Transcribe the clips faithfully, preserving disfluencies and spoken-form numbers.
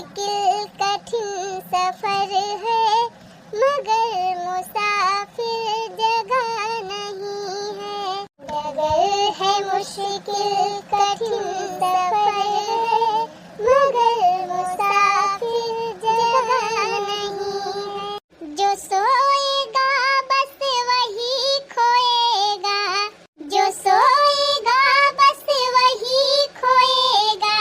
मुश्किल कठिन सफर है, मगर मुसाफिर जगह नहीं है। डगर है मुश्किल कठिन सफर है, मगर मुसाफिर जगह नहीं है। जो सोएगा बस वही खोएगा, जो सोएगा बस वही खोएगा,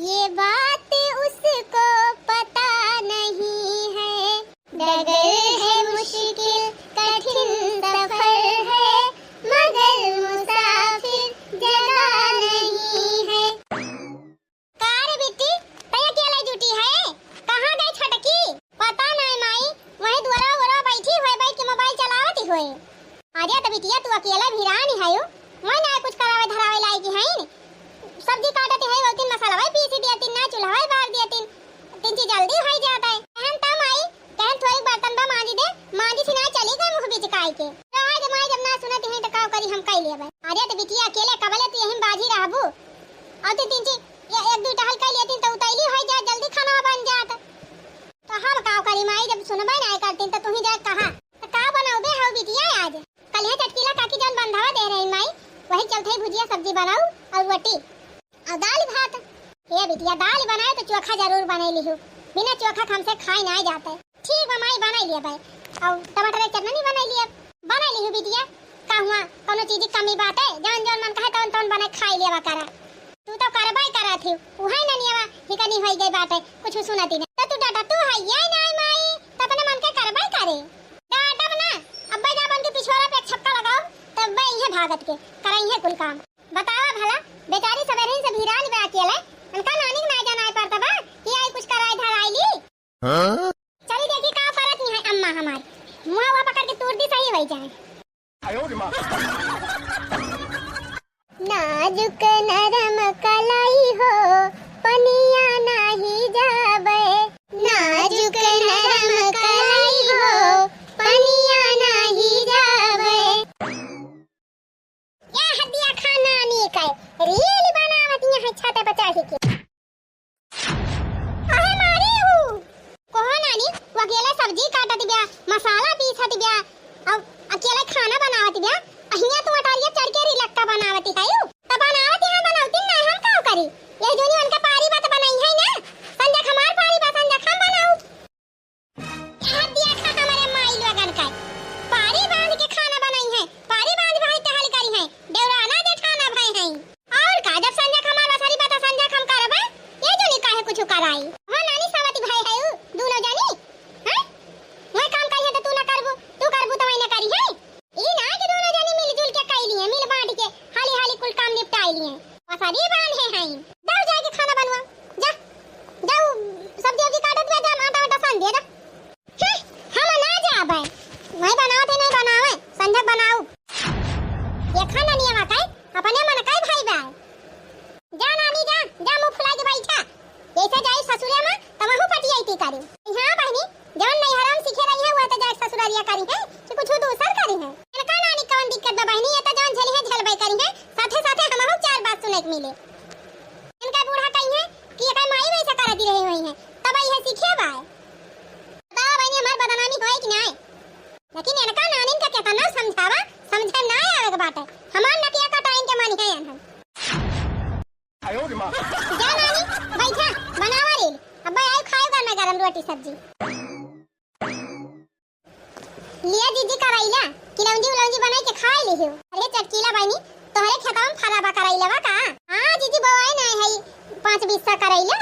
ये बात उसको पता नहीं है। डगर है मुश्किल कठिन सफर है, मगर मुसाफिर जगह नहीं है। का रे बिट्टी, तै अकेले जुटी है? कहाँ गई छोटकी? पता नाई माई, वही दुआरा उरा बैठी हुई, बैठ के मोबाइल चलावत हुई। अरे त बिटिया, तू अकेला भिरान है हो, मैं ना कुछ करावे धरावे लायक है न। सब्जी काटत है, वो दिन मसाला वही पीसी दिया तीन, ना चूल्हा वही बार दिया तीन, तीन चीज जल्दी हो जाता है। कहन त माई, कहन थोड़ी बर्तन बा मांजी दे, मांजी से ना चली गई मुँह बिचकाई के। रहा दे माई, जब ना सुनत है तो का करी, हम कई लेबे। अरे त बिटिया, अकेले कबले तू यही बाजी रहबू? और तीन तीन चीज ये एक दुई टहल कई लेती त उतैली हो जात, जल्दी खाना बन जात। त हम का करी माई, जब सुनबे नाई करतीन त तू ही जाए कहा। त का बनाउबे हउ बिटिया आज? कलिहे चटकीला काकी जौन बंधावा दे रही माई, वही चलते ही भुजिया सब्जी बनाऊ और रोटी और दाल भात। हे बिटिया, दाल बनाए त चोखा जरूर बनाई लिहू, बिना चोखा के हमसे खाई नाई जाते। ठीक बा माई, बनाई लिया भाई, और टमाटर के चटनी बनाई लिया, बनाई लिहू बिटिया। का हुआ, कौनो चीज की कमी बात है? जौन जौन मन कहे तौन तौन बनाए खाई लेवा करा। तू तो करबे करत ही, उहे ननियावा हिकनी होई गई बाटे, कुछ सुनती नहीं। तो तू डाटा तू है ये नाई माई, तो अपने मन के करबे करे। डाटब ना, अब्बे जा बन के पिछोरा पे एक छक्का लगाओ, तब बे इहे भागत के, करई है कुल काम। बतावा भला, बेचारी सबेरहिन से भिरान बे अकेले, उनका नानी के ना जाना पड़ता बा, कि आई कुछ कराई धराई ली। हाँ? चली देखी का करत ही है अम्मा हमार, मुँह हुआ पकड़ के तूर दी सही होई जाए। नाजुक नरम कलाई हो, पनिया नाही जाबे। नाजुक नरम कलाई हो, पनिया नाही जाबे। या हदिया खाना नी कहे, रील बनावत यहाँ छत पे चढ़ के। अहे मारी हूँ। कहो नानी, तू अकेले सब्जी काटत बिया, मसाला पीसत बिया, और अकेले खाना बनावत बिया, अहिया तू अटारिया चढ़ के रिलक्का बनावत है। त बनावत है, बनावती ना, हम का करी? ये दुनिया उनका पारी बात बनाई है ना, संजक हमार पारी बा, संजक हम बनाऊ। यहाँ देखा हमारे माई लोगन का, पारी बांध के खाना बनाई है, पारी बांध भाई टहल करी है, देवराना जेठाना भाई है। और का, जब संजक हमार बसारी बा त संजक हम करबे, ये जो नहीं काहे कुछ कराई। हो नानी सावती भाई है उ, दोनों जनी, हैं? वही काम करी है त तू ना करबू, तू करबू त वही ना करी है। ई ना कि दोनों जनी मिलजुल के कई लिए, मिल बांट के हाली हाली कुल काम निपटाई लिए। बसारी बांध है, हैं। जाओ जाके खाना बनवा, जा, जाओ सब्जी वब्जी काटत बा, जा आटा वाटा सान दिया, जा। हम्म, हम ना जाबे। वही बनावत है, नहीं बनावे, संजक बनाऊ। ये खाना नियम आके अपने मन का भाई बा। जा नानी जा, जा मुंह फुला के बैठा। जैसे जाई ससुरे में, तब वहू पटियाई करी। हाँ बहनी, जवन नैहरा में सीखे रही है, वह तो जाके ससुरारिया करी है कि कुछ दूसर करी है। इनका नानी कवन दिक्कत बा बहनी, ये तो जवन झेली है, झेलबे करी है। साथे साथे हमहू चार बात सुने के मिले। इनका बूढ़ा कही है कि एकर माई वैसे करती रही हुई है, तब यह सीखे बाय। बतावा बहनी, हमार बदनामी होए कि नाय? लेकिन इनका नानिन का केतना समझावा, समझे ना आवे के बाटे। हमार नकिया कटाइन के मानी है हम। जा नानी, बैठा, बनावा रील। अब आए खाए गरम गरम रोटी सब्जी। लिया जीजी करैला, किलौंजी उलौंजी बनाई के खाए लिहियो। अरे चटकीला बहनी, तोहरे खेतवा में फरा बा करैलवा का? हाँ जीजी, बोआई ना है पाँच बीस सा करैला।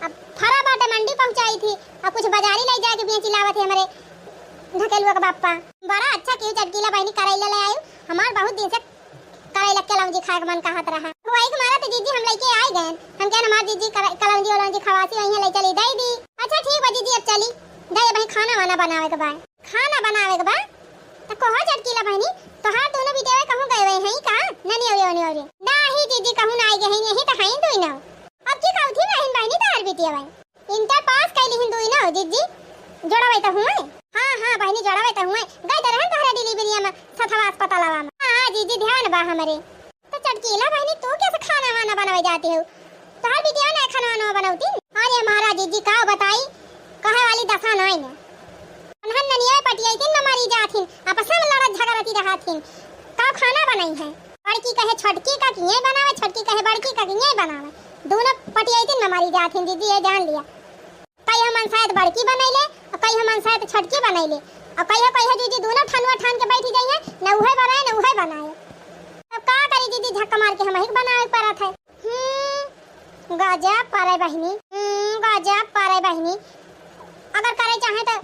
अब फरा बाटे मंडी पहुँचाई थी, अब कुछ बाजारी ले जाके बेची लावत है हमरे ढकेलुआ के बापा। बड़ा अच्छा किहू चटकीला बहनी, करैला ले आयु, हमार बहुत दिन से करैला कलौंजी खाए के मन कहत रहा। वही के मारा तो जीजी हम लेके आए गए। हम कहन हमार जीजी कर-, कलौंजी वलौंजी खवासी वहीं ले चली दे दी। अच्छा ठीक बा जीजी, अब चली दे, अब खाना वाना बनावे के बा। खाना बनावे के बा? तो कहो चटकीला बहनी, तोहार दोनों बिटिया कहूँ गए हुए हैं का? ननी अउरी, ननी अउरी। नाही जीजी, कहूँ ना आए गए हैं, यही तो हैं दोनों। अब की कहू थी बहन, बहनी तोहार बिटिया बहन। इंटर पास कैली हिंदू ही ना हो जीजी, जोड़ावे तो हुए। हाँ, हाँ, बहनी जोड़ावे तो हुए। गए तो रहन तोहरे डिलीवरिया में, सथवा अस्पतालवा में। हाँ, हाँ, जीजी ध्यान बा हमरे। तो चटकीला बहनी, तू कैसे खाना वाना बनावे जाती हो? तोहार बिटिया ना खाना वाना बनावती? हाँ, ए महाराज जी, का बताई, कहे वाली दशा नाई न। उन्हन ननिया पटियाई दिन न मरी जाथिन, आपस में लड़त झगड़ती रहथिन। का खाना बनाई है? बड़की कहे छोटकी का किए बनावे, छोटकी कहे बड़की का किए बनावे। दोनों पटियाई दिन न मरी जाथिन दीदी, ये जान लिया। कई हमन शायद बड़की बनैले, और कई हमन शायद छोटकी बनैले, और कई कई दीदी दोनों ठनुआ ठान के बैठी जाइए, न उहे बनाए न उहे बनाए। तब का करी दीदी, झक्का मार के हमही के बनावे के पड़त है। हम्म, गजब परे बहिनी, हम्म, गजब परे बहिनी। अगर करे चाहे तो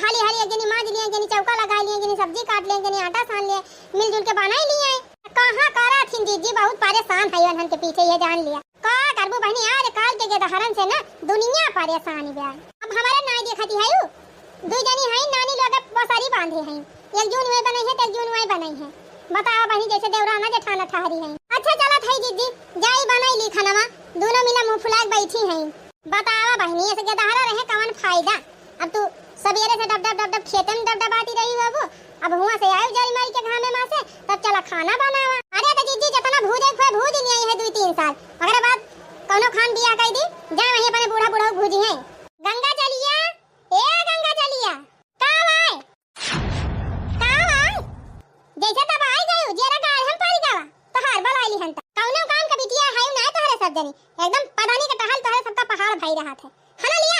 हाली हाली एक जनी मांज लिए, एक जनी चौका लगा लिए, एक जनी सब्जी काट लिए, एक जनी आटा सान लिए, मिलजुल के बनाई लिए। कहाँ करत हिन जीजी, बहुत परेशान है उन्हन के पीछे, ये जान लिया। का करबू बहिनी, आज काल के गेदहरन से ना दुनिया परेशान बा। अब हमारे नाई देखती है यू, दुई जनी है नानी लोग पसरी बांधे हैं, एक जून में बनाई है तो एक जून में बनाई है। बताओ बहिनी, जैसे देवराना जेठाना ठहरी है। अच्छा चलत है जीजी, जाई बनाई ली खानवा, दोनों मिला मुंह फुला के बैठी हैं। बतावा बहिनी, ऐसे गेदहरा रहे कवन फायदा? अब तू सबेरे से डब डब डब डब खेते में डब डबाती रही बाबू, अब हुआ से आयु जरी मारी के घामे मा से, तब चला खाना बनावा। अरे तो जीजी, जितना भूजे के हुए भूज लिया है दुई तीन साल, ओकरे बाद कौनो खान बियाह कर दी, जा वहीं अपने बूढ़ा बूढ़ा भूजी है। गंगा जलिया, ए गंगा जलिया, का भाई? का भाई? जैसे तब आई गयो, जेरा गाढ़ हम पड़ गवा। तोहार बलाइली हन त। कौनो काम के बिटिया है ना तोहरे सब जनी। एकदम पधानी के टहल तोहरे सबका पहाड़ भई रहत है। हना लिया,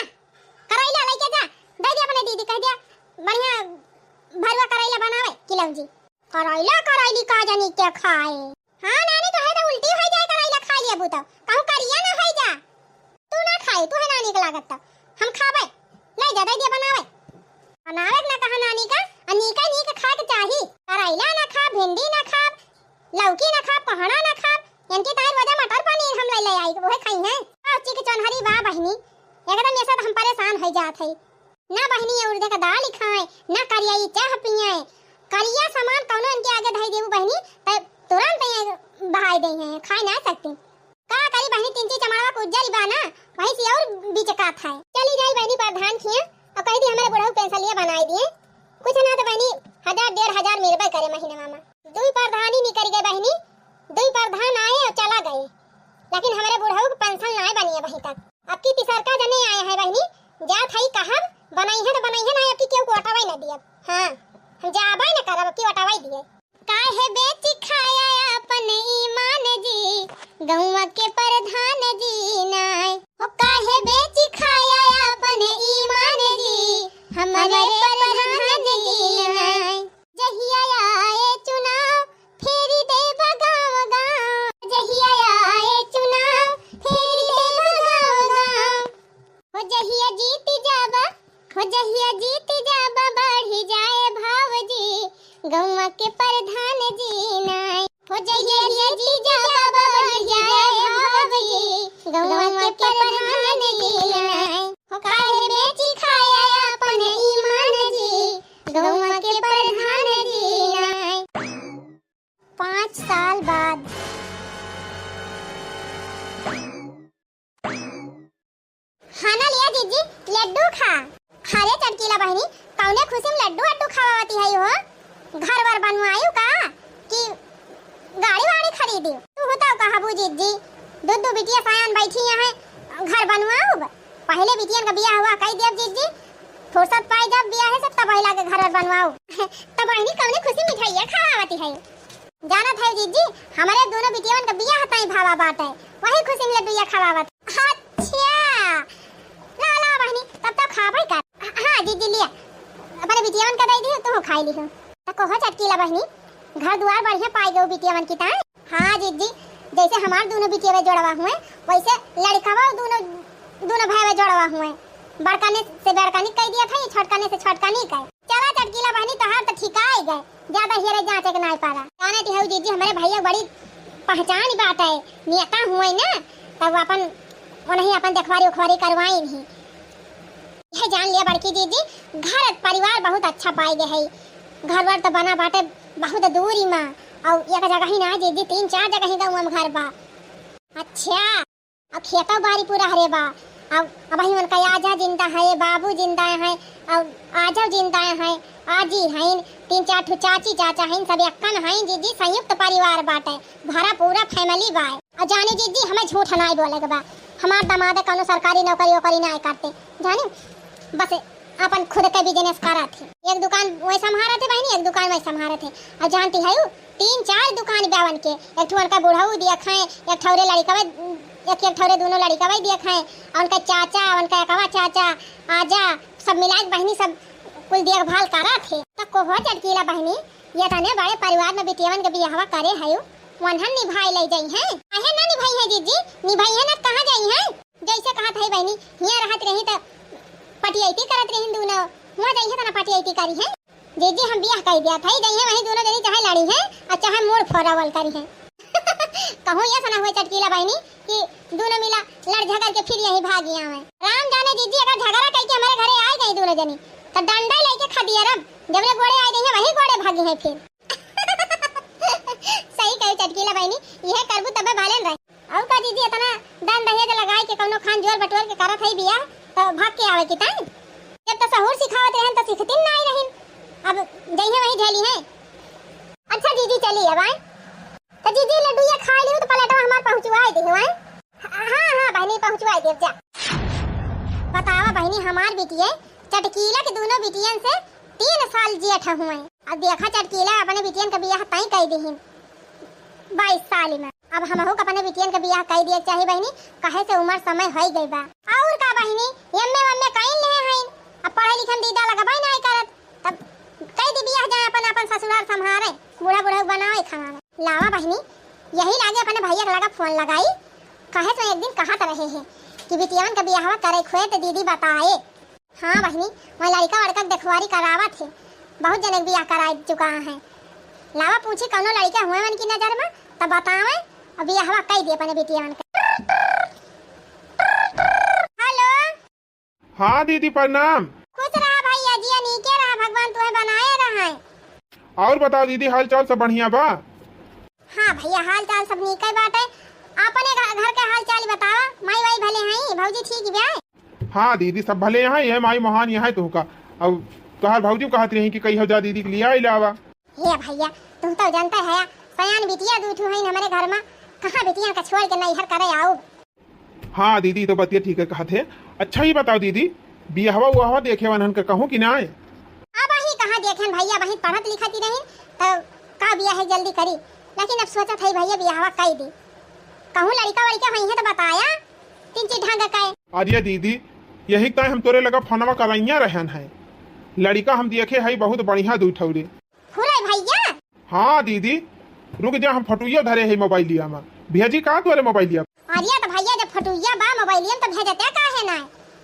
करैला लेके जा, दे दे अपने दीदी, कह दिया, बढ़िया भरुआ करैला बनावे, किलौजी। करैला, करैली का जानी के खाए। हाँ नानी, तोहे तो उल्टी होइ जाए, करैला खाइ लेबू तो। कहूँ करिया ना होइ जा। तू ना खाई, तोहे ना नीक लागत तो। हम खाबे। ले जा, दे दिया बनावे। बनावे के ना कहा नानी का, आ नीका नीक खाए के चाही। करैला ना खा, भिंडी ना खा, लौकी ना खा, कोहड़ा ना खा। इनकी ताई रोजा मटर पनीर हम ले ले आई, वहे खाई हैं। आ चिक चोनहरी बा बहिनी, एकदम ये सब हम परेशान होइ जात है। ना बहिनी, ये उड़द का दाल खाए, ना करिया ये चाह पिए। करिया सामान कौनो इनके आगे धई देबू बहिनी, त तुरंत ये बहाई दे हैं, खाए ना सकती। का करी बहिनी, तिनची चमड़वा के उज्जर बा ना, वही से और बिचकात है। चली जाई बहिनी प्रधान खिया और कह दी हमारे बुढ़ऊ पेंसिलिया बनाई दिए, कुछ ना तो बहिनी हजार डेढ़ हजार मिलबे करे महीने मा। दुई प्रधानी निकल गए बहिनी, दुई प्रधान आए और चला गए, लेकिन हमारे बुढ़ऊ के पेंसिल ना बनी है वहीं तक। अब की तीसरका जने आए हैं बहिनी, जात हई कहब, बनई है तो बनई है ना, अब की केहू को अटवाई ना दियब। हाँ, हम जाबे ना करब, अब की अटवाई दिए। काहे बेची खाया अपन ईमान जी, गौवा के प्रधान जी नाय। हो काहे बेची खाया अपन ईमान जी, हमारे प्रधान जी नाय। जहिया आए चुनाव, फेरी देबा गाँव गाँव। जहिया आए चुनाव, फेरी देबा गाँव गाँव। हो जहिया जीत जाबा, हो जहिया जीत जाबा, बढ़ी जाए भाव जी, गौवा के प्रधान जी नाय। हो जहिया जीत जाबा, बढ़ी जाए भाव जी, गौवा के प्रधान जी नाय। हो काहे बेची खाया अपन ईमान जी, गौवा के प्रधान जी नाय। पाँच साल बाद। खाना लिया जीजी, लड्डू खा। अरे चटकीला बहिनी, कौने खुशी में लड्डू अड्डू खवावती है हो? घर वर बनवायु का कि गाड़ी वाड़ी खरीदी? तू होता कहा बू जीजी, दू दू बिटिया सयान बैठी हैं, घर बनवाउब। पहले बिटियन का बियाह हुआ कई देव जीजी, फुर्सत पाई जब बियाह से तब हिला के घर वर बनवाउब। तब बहिनी कौने खुशी मिठाइया खवावती है? जानत है जीजी, हमारे दोनों बिटियवन का बियाह ताई भावा बाटे, वही खुशी में लड्डूया खवावत। अच्छा, ला, ला बहिनी, तब तो खाबे कर। हाँ जीजी, लिया, अपने बिटियवन का दे दियो, तू खाई लिहो। तो कहो चटकीला बहिनी, घर दुआर बढ़िया पाई गयो बिटियवन की ताई। हाँ जीजी, जैसे हमार दोनों बिटियवे जोड़वा हुए, वैसे लड़कवा दोनों, दोनों भाईवे जोड़वा हुए। बड़काने से बड़कानी कह दिया था, ये छोटकाने से छोटकानी कह। चला चटकीला बहिनी, तोहार तो ठिकाई गए, ज्यादा हेरे जांचे के नाई पारा। जाने ती हऊ जीजी, हमरे भैया बड़ी पहचान बाटे, नेता हुए ना, तब अपन उन्हीं अपन देखवारी उखवारी करवाई नहीं। यह जान लिया बड़की जीजी, घर परिवार बहुत अच्छा पाई गए है। घर वर तो बना बाटे बहुत दूरी मा, और एक जगह ही ना जीजी, तीन चार जगह ही गाँव में घर बा। अच्छा। अब खेतौ बारी पूरा हरे बा। अब, अब ही उनका आजा जिंदा है, बाबू जिंदा है, अब आजा जिंदा है, आजी हैं, तीन चार ठो चाची चाचा हइन, सब एक्कन हइन जीजी, संयुक्त परिवार बाटे, भरा पूरा family बा। अउर जाने जीजी, हमें झूठ नाई बोले के बा, हमार दमाद कउनो सरकारी नौकरी वोकरी नाई करते, जाने बस अपन खुद के business करत है। एक दुकान वही संभारत है बहिनी, एक दुकान वही संभारत है। अउर जानती है, तीन चार दुकान बा उनके, एक ठो उनका बुढ़ऊ देखे, एक ठौरे लड़िकवे, एक, एक ठौरे दुनो लड़िकवे देखे, अउर उनका चाचा, उनका एकवा चाचा, आजा, सब मिलाइ के बहिनी सब कुल देखभाल करत है। त कोहो चटकीला बहिनी, ये तने बड़े परिवार में बिटियवन के बियाहवा करे है, वनहन निभाए ले जाई हैं। काहे ना निभाई है जीजी, निभाई है ना, कहाँ जाई हैं? जैसे कहत है बहिनी, हियाँ रहत रही त पटियाइती करत रही दुनो, हुआँ जाई है त ना पटियाइती करी है। जीजी, हम बियाह कइ दिया था, जइहे वही दुनो जनी चाहे लड़ी हैं अउर चाहे मूड़ फोरावल करी हैं। कहूँ ये सना हुए चटकीला बहिनी कि दुनो मिला लड़ झगड़ के फिर यहीं भागी आवे। राम जाने जीजी, अगर झगड़ा कइ के हमरे घरे आइ गई दुनो जनी, त डंडा लइके खदियरब, जबरे गोड़े आइ गई हैं, वही गोड़े भागी हैं फिर। सही कही चटकीला बहिनी, इहे करबू तबे भालेन रही। अउ का जीजी, इतना दान दहेज लगाइ के कउनो खान जोर बटोर के करत है बियाह, त भाग के आवे की ताई? जब त सहूर सिखावत रहन त सीखतिन नाई रहिन, अब जइहे वही झेली हैं। अच्छा जीजी, चली अब आए। त जीजी, लड्डू ये खा लिहू त प्लेटवा हमार पहुँचवाइ दिहू, आए? हाँ, हाँ बहिनी, पहुँचवाइ देब जा। बतावा बहिनी, हमार बिटिये चटकीला के दुनो बिटियन से तीन साल जेठ हुए। अब देखा चटकीला अपने बिटियन के बियाह तय कइ दिहिन बाईस साल में। अब हमहू के अपने बिटियन के बियाह कइ दिए के चाही बहिनी, काहे से उमर समय होइ गइ बा। अउर का बहिनी, एम ए वेम ए कइ लिहे हइन, अब पढ़े लिखे में दीदा लगबइ नाई करत, तब कइ दी बियाह, जाए अपन, अपन ससुरार संभारे, बूढ़ा बूढ़ा बनावे खाना। लावा बहिनी, यही लागे अपने भइया के लगा फोन लगाई, काहे से एक दिन कहत रहे हैं कि बिटियवन के बियाहवा करे खुए त दीदी बताए। हाँ बहिनी, वह लड़िका वड़िका के देखवारी करावत है, बहुत जने के बियाह कराइ चुका है। लावा पूछी कउनो लड़िका हुए मन की नजर में, तब बतावे अउर बियाहवा कइ दी अपने बिटियवन के। हेलो। हाँ दीदी, प्रणाम। खुश रहा भइया, जिया नीके रहा, भगवान तुहे बनाए रहे। अउर बताओ दीदी, हाल चाल सब बढ़िया बा? हाँ भइया, हाल चाल सब नीके बाटे। अपने घ-, घर के हाल चाल बतावा, माई वाई भले हईं, भौजी ठीक बा? हाँ दीदी, सब भले हैं, ये माई महान यहाँ है तुहका। अब तोहार भौजी कहत रही कि कहियो जा दीदी के लियाइ लावा। हे भइया, तुम तो जानते है, सयान बिटिया दू ठो हईं हमरे घर में, कहाँ बिटिया का छोड़ के नैहर करे आउब? हाँ दीदी, ई तो बतिया ठीक है कहत है। अच्छा, ई बताओ दीदी, बियाहवा उआहवा देखे वनहन का कहूँ कि नाय? अबहीं कहाँ देखेन भइया, अबहीं पढ़त लिखत ही रहिन, तब का बियाह है जल्दी करी। लेकिन अब सोचत है भइया, बियाहवा कइ दी। कहूँ लड़िका वड़िका होइहैं तो बताया, तीन चीज ढंग के। अरे दीदी, यही ताई हम तोरे लगा फोनवा करइया रहन है। लड़िका हम देखे है बहुत बढ़िया दुइ ठौरे। फुरै भइया? हाँ दीदी, रुक जा, हम फोटुइया धरे है मोबाइलिया में। भेजी का तोरे मोबाइलिया? अरे त भइया, जब फोटुइया बा मोबाइलिया में, त भेजते काहे ना?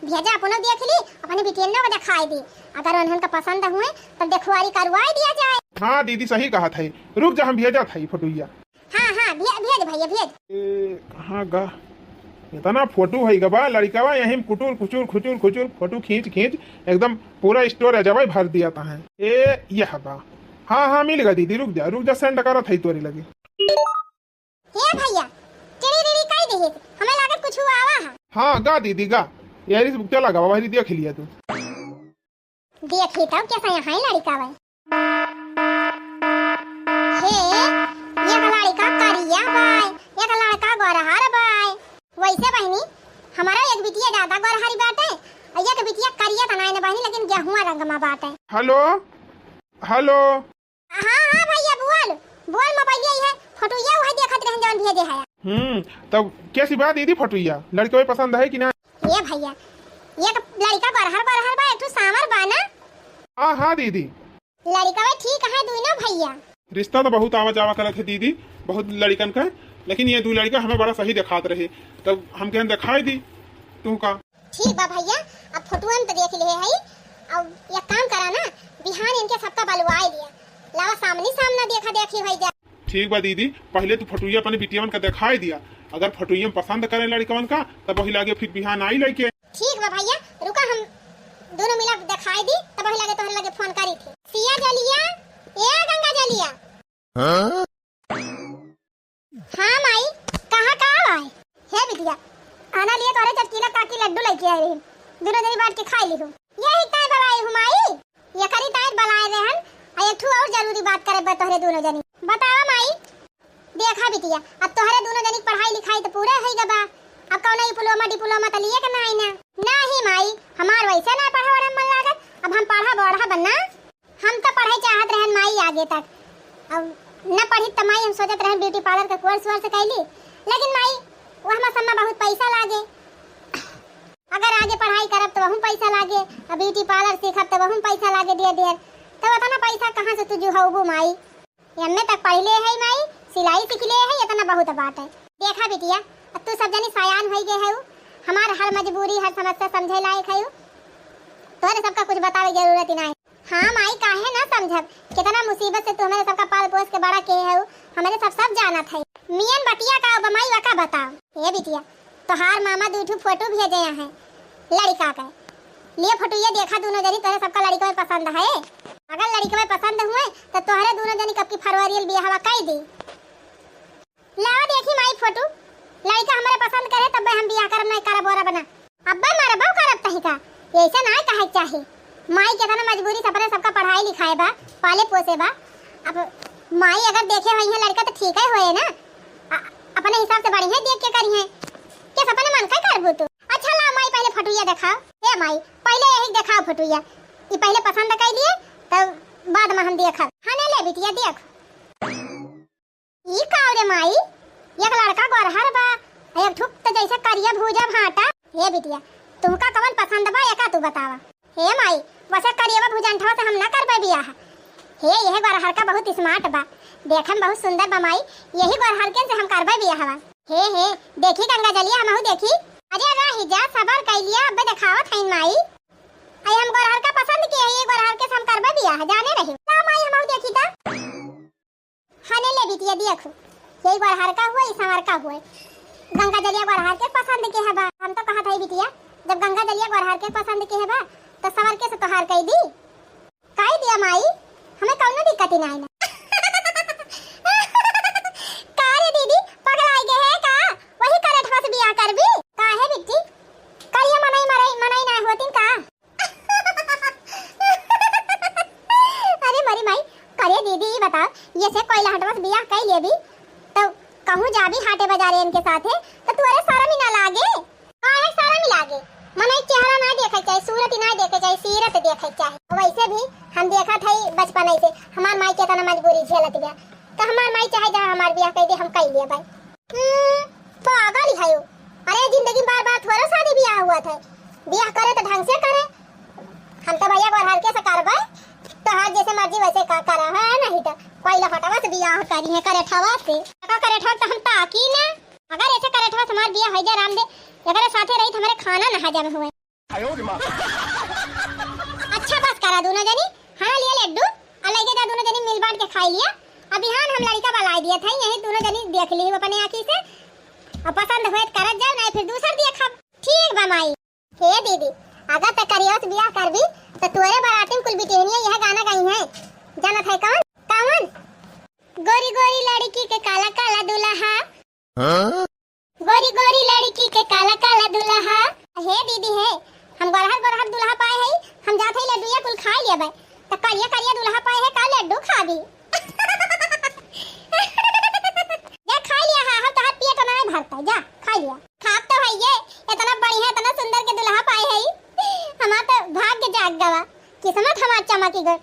भेजा, अपनो देख ली, अपने बिटियनो को देखाइ दी। अगर उन्हन का पसंद हुए, तब देखवारी करवाइ दिया जाए। हाँ दीदी, सही कहत है, रुक जा, हम भेजत है फोटुइया। हाँ, हाँ, भे-, भेज भइया, भेज। ए, कहाँ गा? इतना फोटो है गा बा, लड़िकवा यहीं कुचुर, कुचुर, कुचुर, कुचुर, फोटो खींच, खींच, एकदम पूरा storage भर दिया ता है। ए, यह बा। हाँ, हाँ, मिल गा दीदी, रुक जा, रुक जा, send करत है तोरी लगे। हे भइया, टिड़ी टिड़ी कइ दिहिस, हमें लागत कुछ आवा है। हाँ, गा दीदी, गा। यही से बुकते लगा, वही देख लिया तू। देखी तब कैसा यहाँ है लड़िका बाय। हे, एक लड़िका करिया बाय, एक लड़िका गोरहर बाय। वैसे बहिनी, हमारा एक बिटिया ज्यादा गोरहरी बाटे, और एक बिटिया करिया त नाय न बहिनी, लेकिन गेहुआ रंग में बाटे। हेलो, हेलो। हाँ, हाँ भइया, बोल, बोल, मोबाइलिया इहे फोटुइया उहे देखत रहन जवन भेजे है। हम्म, तब कैसी बात दीदी फोटुइया? लड़िकवे पसंद है कि ना? ए भइया, एक लड़िका बरहर बरहर बा, एक ठो साँवर बा ना? हाँ, हाँ दीदी। लड़िकवे ठीक है दुइनो भइया। रिश्ता तो बहुत आवा जावा करत है दीदी, बहुत लड़िकन का, लेकिन ये दुइ लड़िका हमें बड़ा सही देखात रहे, तब हम कहन देखाइ दी तू का। ठीक बा भइया, अब फोटुअन त देख लिहे हई, अब एक काम करा ना, बिहान इनके सबका बलवाइ लिया, लावा सामने सामना देखा देखी होइ जा। ठीक बा दीदी, पहिले तू फोटुइया अपने बिटियवन का देखाइ दिया, अगर फोटुइया में पसंद करे लड़िकवन का, तब वही लागे फिर बिहान आई लइके। ठीक बा भइया, रुका हम दुनो मिला देखाइ दी, तब वही लागे तोहरे लगे फोन करी थी। सिया जलिया, ए गंगा जलिया। हाँ? हाँ माई, कहाँ का आए? हे बिटिया, आना लिए तोरे चटकीला काकी लड्डू लइके आइ रही, दुनो जनी बाँट के खाइ लिहू। यही ताई बलाए हूँ माई, ये करी ताई बलाए रहन, अउ एक ठू अउर जरूरी बात करे बा तोहरे दुनो जनी। बतावा माई। देखा बिटिया, अब तोहरे दुनो जनी के पढ़ाई लिखाई त पूरा होइ गवा। अब कउनो diploma, diploma त लिए के नाहीं ना। नाहीं माई, हमार वइसे ना पढ़े वढ़े मन लागत, अब हम पढ़ब ओढ़ब ना। हम त पढ़े चाहत रहन माई आगे तक, अब न पढ़ी त माई हम सोचत रहन beauty parlour के course वोर्स कइली, लेकिन माई, वहमा सब मा बहुत पैसा लागे। अगर आगे पढ़ाई करब त वहू पैसा लागे, अब beauty parlour सीखब त वहू पैसा लागे ढेर ढेर। त ओतना पैसा कहाँ से तू जुहउबू माई? एम ए तक पढ़ले है माई, सिलाई सीखले है, एतना बहुत बात है। देखा बिटिया, अब तू सब जनी सयान होइ गए है, हमार हर मजबूरी, हर समस्या समझे लायक है। तोहरे सबका कुछ बतावे के जरूरत ही ना है। हाँ माई, काहे ना समझब, केतना मुसीबत से तू हमरे सबका पाल पोस के बड़ा किहे है, हमरे सब, सब जानत है। मेन बतिया का बा माई, वका बताओ। ए बिटिया, तोहार मामा दुइ ठू फोटो भेजे हैं लड़िका के। ले फोटो ये देखा, दुनो जनी तोहरे सबका लड़िकवे पसंद है। अगर लड़िकवे पसंद हुए त तोहरे दुनो जनी कब की फरवरी में बियाहवा कइ दी। लावा देखी माई फोटो, लड़िका हमरे पसंद करे तब्बे हम बियाह करब, नाहीं करब ओरब ना। अब्बे मरबो करब तही का, अइसे नाहीं कहे के चाही। माई केतना मजबूरी से अपने सबका पढ़ाई लिखाए बा, पाले पोसे बा। अब माई अगर देखे होइहैं लड़िका त ठीक है होए ना, अ-, अपने हिसाब से बढ़िया देख के करिहैं। केस अपने मन का करबू तू? अच्छा ला माई पहिले फोटुइया देखाओ। हे माई पहिले यही देखाओ फोटुइया, ई पहिले पसंद कइ लिए तब बाद मा हम देखब। हाँ ले बिटिया देख। ई का रे माई, एक लड़का गोरहर बा, एक ठुक त जइसे करिया भूजा भाटा। हे बिटिया, तुहका कवन पसंद बा, एका तू बतावा। हे माई, वइसे करियवा भुजंठवा से हम ना करबे बियाह। हे, यह गोरहर का बहुत smart बा, देखे में बहुत सुंदर बा माई, यही गोरहर के से हम करबे बियाहवा। हे, हे, देखी गंगा जलिया, हमहू देखी। अरे रही जा, सबर कइ लिया, अब्बे देखावत हईन माई। आई हम गोरहर का पसंद किहे, ये गोरहर के से हम करबे बियाह, जाने रही। ला माई, हमहू देखी त। हने ले बिटिया देखू, यही गोरहर का हुए, ई संवर का हुए। गंगा जलिया गोरहर के पसंद किहे बा। हम तो कहत हई बिटिया, जब गंगा जलिया गोरहर के पसंद किहे बा, त संवर के से तोहार कइ दी। कइ दिया माई, हमें कउनो दिक्कत ही नाहीं ना। का रे दीदी, पगलाइ गए है का? वही करेठवा से बियाह करबी? काहे बिट्टी, करिया मनई मरई, मनई नाहीं होतिन का? अरे मरी माई, करे दीदी, ई बताओ, ये से कोइलहटवा से बियाह कइ लेबी, त कहूँ जाबी हाटे बजारे इनके साथे, त तोहरे सरम ही ना लागे? काहे सरम ही लागे? मनई चेहरा ना देखे चाही, सूरत ही ना देखे चाही, सीरत देखे चाही। वइसे भी हम देखत हई बचपन से, हमार माई केतना मजबूरी झेलत बिया, त हमार माई चाहे जहाँ हमार बियाह कइ दे, हम कइ लेबै। हम्म, पागल ही है। अरे, जिंदगी में बार-बार थोड़ो शादी बियाह हुआ था। बियाह करे तो ढंग से करे। हम तो भइया गोरहर के से करबै, तोहार जइसे मर्जी वइसे का करा है, नहीं तो कोइलहटवा से बियाह करिहैं, करेठवा से। का करेठवा तो हम ताकी ना। अगर अइसे करेठवा से हमार बियाह होइ जाए राम दे, एकरे साथे रही तो हमरे खाना ना हजम हुए। अच्छा बस करा दुनो जनी, हाँ लिया लड्डू, अउ लइके जा दुनो जनी मिल बांट के खाइ लिया। अब बिहान हम लड़िका बलाइ दिया था, यही दुनो जनी देख ली अपने आँखी से, अउ पसंद होए त करत जाओ, नाहीं फिर दूसर देखब। ठीक बा माई। हे दीदी, अगर त करियवा से बियाह करबी त तोरे बराती में कुल बिटिहनिया यह गाना गइहैं, जानत है कउन? कउन? गोरी गोरी लड़की के काला काला दुलहा। हाँ? गोरी गोरी लड़की के काला काला दुलहा। हे दीदी हे, हम गोरहर गोरहर दुलहा पाए हई, हम जात हई लड्डुइया कुल खाइ लेबै। त करिया करिया दुलहा पाए है का लड्डू खाबी? जा खाइ लिया हा, हम तोहार पेट नाहीं भरता, जा खाइ लिया। खाब तो हइये, एतना बढ़िया, एतना सुंदर के दुलहा पाए हई, हमार तो भाग्य जाग गवा, किस्मत हमार चमकी गई।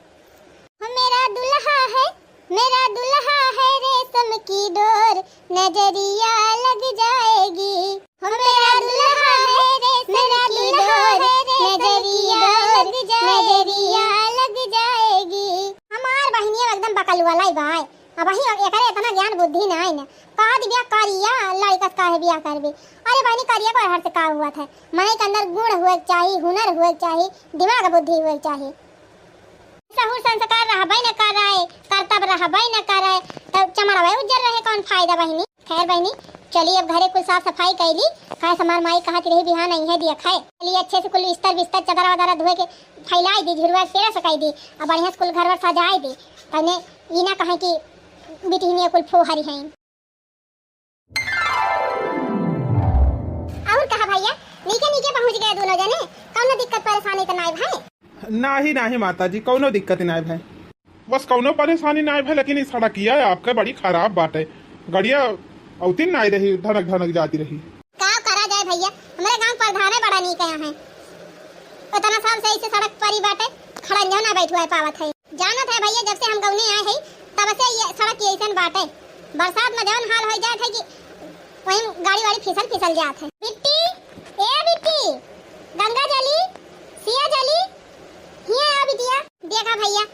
हो मेरा दुल्हा है, मेरा दुल्हा है रेशम की डोर, नजरिया लग जाएगी। हो मेरा दुल्हा है रेशम की डोर, नजरिया लग जाएगी। हमार बहिनिया एकदम बकलुआ लाई बाय। अबहीं एकरे एतना ज्ञान बुद्धि नाहीं न। कहा दिव्या करिया लड़िका से काहे बियाह करबी? अरे बहिनी, करिया गोरहर से का हुआ था? मनई के अंदर गुण हुए के चाही, हुनर हुए के चाही, दिमाग बुद्धि हुए के चाही। सहूर संस्कार रहबे न करे, करतब रहबे न करे, तब चमड़वे उज्जर रहे, कउन फायदा बहिनी? खैर बहिनी, चली अब घरे कुल साफ सफाई कइली, काहे से हमार माई कहत रही बिहान अइहैं दिया खाए। चली अच्छे से कुल इस्तर बिस्तर चदरा वदरा धोए के फैलाइ दी, झुरवा फेरा सकाइ दी, अब बढ़िया से कुल घरवा सजाइ दी, तने ई ना कहें कि बिटिहनिया कुल फोहरी हैं। अउर कहा भइया, नीके नीके पहुँच गए दुनो जने, कउनो दिक्कत परेशानी त नाहीं भाई? नाहीं, नाहीं माता जी, कउनो दिक्कत नाहीं भाई। बस कौनो परेशानी नाय भे, लेकिन ई सड़किया आपके बड़ी खराब बाटे। गड़िया औतिन नाय रही, धनक धनक जाती रही। का करा जाए भैया, हमरे गाँव प्रधाने बड़ा नीक है। उतना साल से ऐसे सड़क परी बाटे, खड़ंजो ना बैठुआ पावत है। जानत है भैया, जब से हम गौने आए हैं, तब से ये सड़क ये ऐसन बाटे। बरसात में जौन हाल हो जात है कि वहीं गाड़ी वाड़ी फिसल फिसल जात है। बिट्टी, ए बिट्टी, गंगा जली, सिया जली, हियाँ आ बिटिया। देखा भैया,